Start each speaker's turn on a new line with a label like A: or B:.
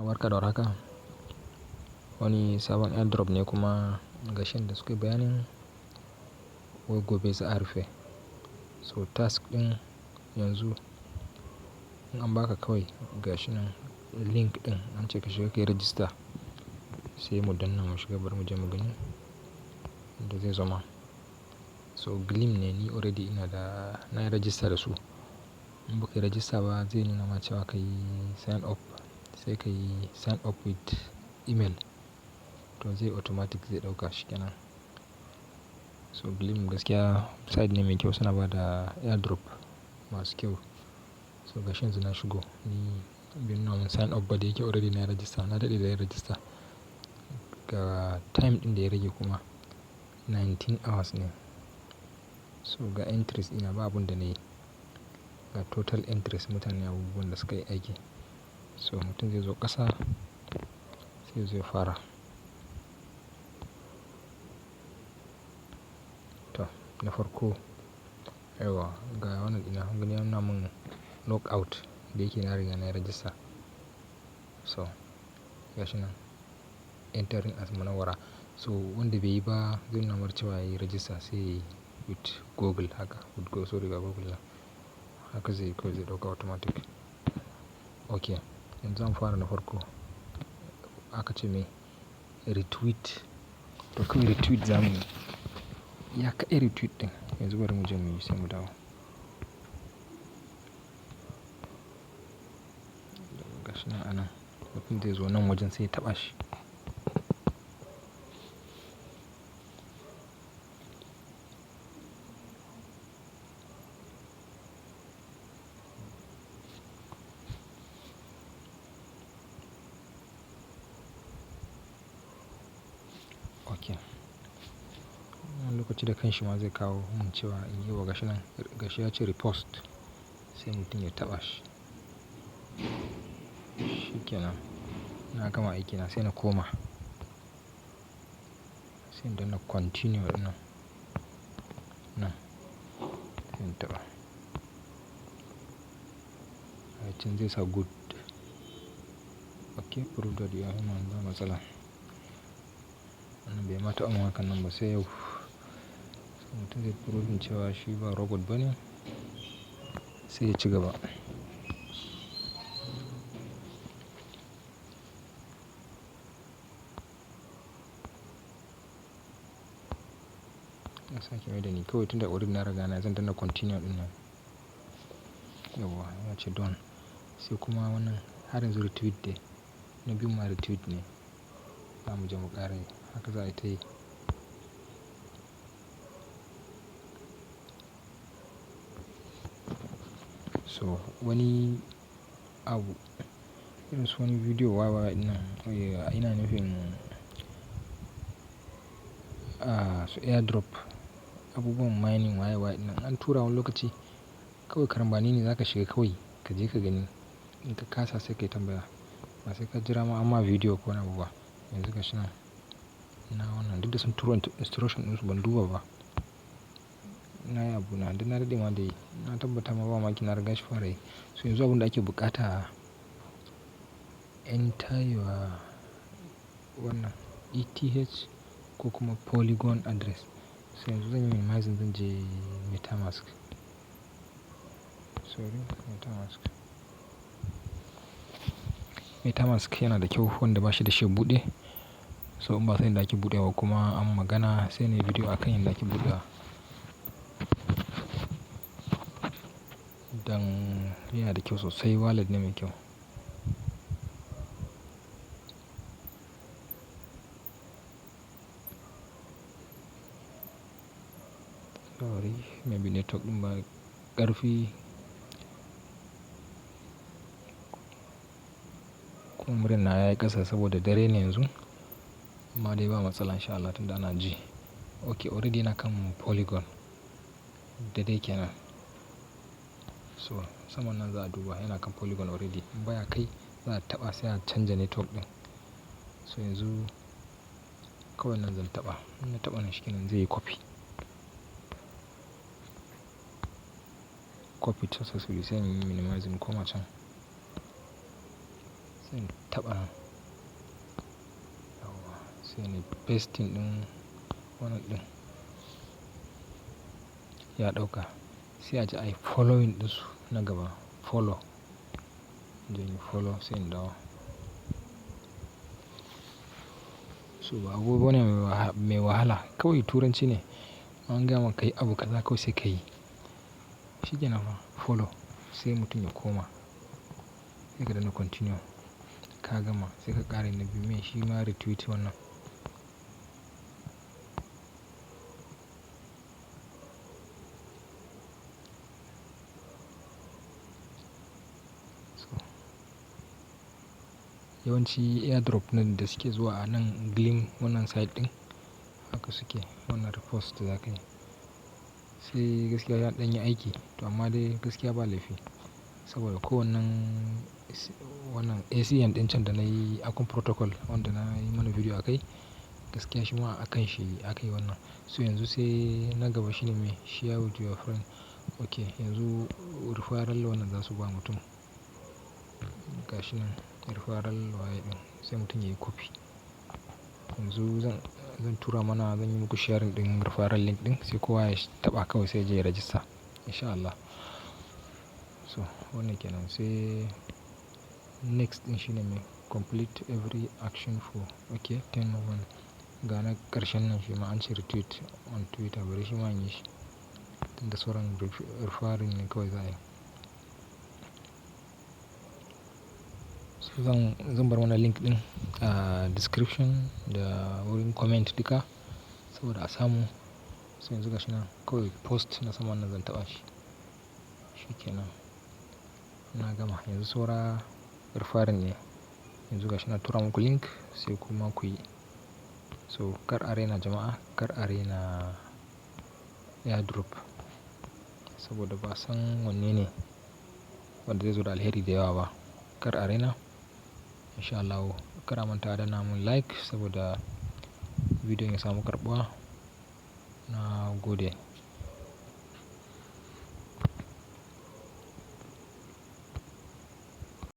A: Barka da warhaka. Wani sabon airdrop ne kuma gashin da suke bayanin wai gobe za a rufe. So task ɗin yanzu in an baka kawai gashi nan link ɗin an ce ka shiga ka yi register, sai mu danna mu shiga bari mu je mu gani inda zai zama. So Gleam ne ni already ina da na yi register da su. In baka yi register ba zai nuna ma cewa ka yi sign up, sai ka yi sign up with email, to zai automatic zai ɗauka shi kenan. So Gleam gaskiya site ne mai kyau, suna bada airdrop masu kyau. So gashi yanzu na shigo ni bai nuna mun sign up ba da yake already na yi register, na daɗe da yin register. Ga time ɗin da ya rage kuma 19 hours ne. So ga entries ina ba abun da na yi. Ga total entries mutane abubuwan da suka yi aiki. So mutum zai zo ƙasa sai zai fara. To na farko, yauwa ga wannan ina kun gani ya nuna mun log out da yake na riga na yi register. So gashi nan entering as Munawwara. So wanda bai yi ba zai nuna mar cewa yayi register sai yayi with Google haka, with Google, sorry ba Google ba. Haka zai yi kawai zai ɗauka automatic. Okay, yanzu zan fara na farko. Aka ce mai retweet. To kawai retweet zamuyi. Ya kaɗai retweet ɗin. Yanzu bari mu je muyi sai mu dawo. Gashi nan anan. Mutum zai zo nan wajen sai ya taɓa shi. Okay. Wani lokaci da kanshi ma zai kawo mun cewa in yi wa gashi nan, gashi ya ce repost sai mutum ya taɓa shi. Shi kenan. Na gama aikina sai na koma. Sai in danna continue ɗinnan. Nan. Sai in taɓa. Ai can zai sa good. Okay, prove that you are human ba matsala. Wannan bai ma taɓa mun hakan nan ba sai yau. So mutum zai proving cewa shi ba robot bane sai ya ci gaba. Ya sake mai da ni kawai tunda already na riga na zan danna continue ɗinnan. Yauwa ya ce done. Sai kuma wannan har yanzu retweet dai. Na biyun ma retweet ne. Za mu je mu ƙara yi. Haka za a yi ta yi. So wani abu irin su wani bidiyo wawa ina, ina nufin, su airdrop abubuwan mining waye waye ɗinnan. An tura wani lokaci kawai karambani ne za ka shiga kawai ka je ka gani. In ka kasa sai ka yi tambaya. Ba sai ka jira ma amma bidiyo ko wani abu ba. Yanzu gashi nan. Na wannan duk da sun turo instruction ɗinsu ban duba ba. Na yi abu na duk na daɗe ma da yi. Na tabbata ma ba mamaki na riga shi fara yi. So yanzu abun da ake buƙata, enter your wannan ETH ko kuma Polygon address. So yanzu zan yi minimizing zan je MetaMask. Sorry, MetaMask. MetaMask yana da kyau wanda bashi da shi ya buɗe. So in ba san yadda ake buɗewa kuma an magana sai nayi bidiyo akan yadda ake buɗewa. Dan yana da kyau sosai, wallet ne mai kyau. Sorry, maybe network ɗin ba ƙarfi. Kuma muryar nawa yayi ƙasa saboda dare ne yanzu. Amma dai ba matsala in sha Allah tunda ana ji. Okay, already ina kan Polygon. Daidai kenan. So saman nan za a duba yana kan Polygon already. In baya kai za a taɓa sai a canja network ɗin. So yanzu kawai nan zan taɓa. In na taɓa nan shi kenan zai yi copy. Copy successfully sai in yi minimizing koma can. Sai in taɓa nan. Yauwa sai nayi pasting ɗin wannan ɗin. Ya ɗauka. Sai a je ayi following ɗinsu na gaba follow. In je in yi follow sai in dawo. So ba abu bane mai wahala. Kawai Turanci ne. An gaya maka yi abu kaza kawai sai ka yi. Shi kenan fa follow sai mutum ya koma. Sai ka danna continue. Ka gama sai ka ƙara yin na biyu mai shi ma retweet wannan. So yawanci airdrop ɗin da suke zuwa a nan Gleam wannan site ɗin haka suke wannan repost da za ka yi. Sai gaskiya ya ɗan yi aiki to amma dai gaskiya ba laifi. Saboda ko wannan, wannan ACN ɗin can da na yi Akun Protocol wanda na yi mana video a kai, gaskiya shi ma a kan shi aka yi wannan. So yanzu sai na gaba shine mai share with your friend. Okay, yanzu referral wannan za su ba mutum. Gashi nan referral waye ɗin sai mutum ya yi copy. Yanzu zan tura mana, zan yi muku sharing ɗin referral link ɗin sai kowa ya taɓa kawai sai ya je ya register in sha Allah. So wannan kenan sai next ɗin shine mai complete every action for okay 10 one. Ga na ƙarshen nan shi ma an ce retweet on Twitter bari shi ma in yi shi. Tunda sauran referring ne kawai za a yi. So zan bar mana link ɗin a description da wurin comment duka saboda a samu. So yanzu gashi nan kawai post na saman nan zan taɓa shi. Shi kenan. Na gama yanzu saura referring ne. Yanzu gashi na tura muku link sai kuma ku yi. So kar a raina jama'a, kar a raina airdrop saboda ba san wanne ne wanda zai zo da alheri da yawa ba. Kar a raina in sha Allahu. Kar a manta a danna mun like saboda bidiyon ya samu karɓuwa. Na gode.